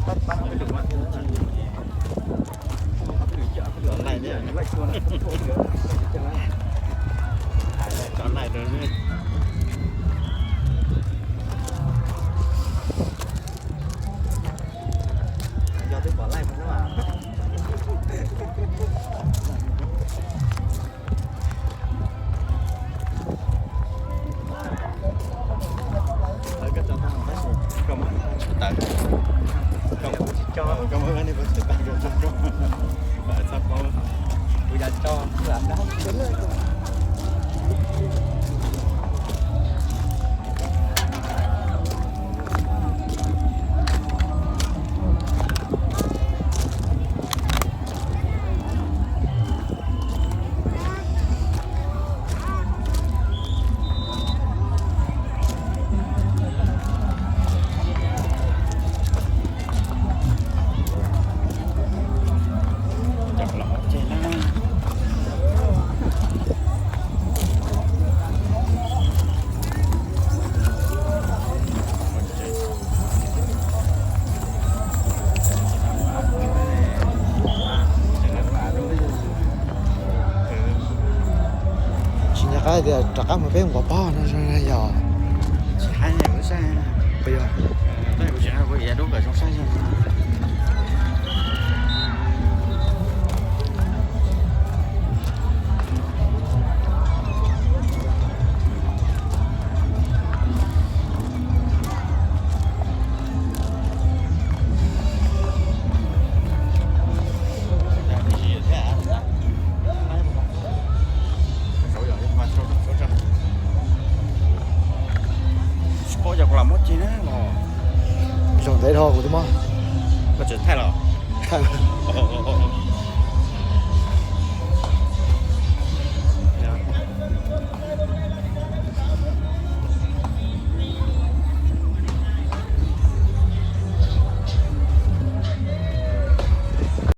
Tso laij rau. Yog twb pom laij no. Tsis nco qab tias rov qab mus peb nquas pob no yog. Tsis hais, kuv saib. Puas yog? Tsis paub yog kuv lam muab ceg na los. Zaum ntev dhau kuv twb muab. Koj tseem thaij los? Thaij.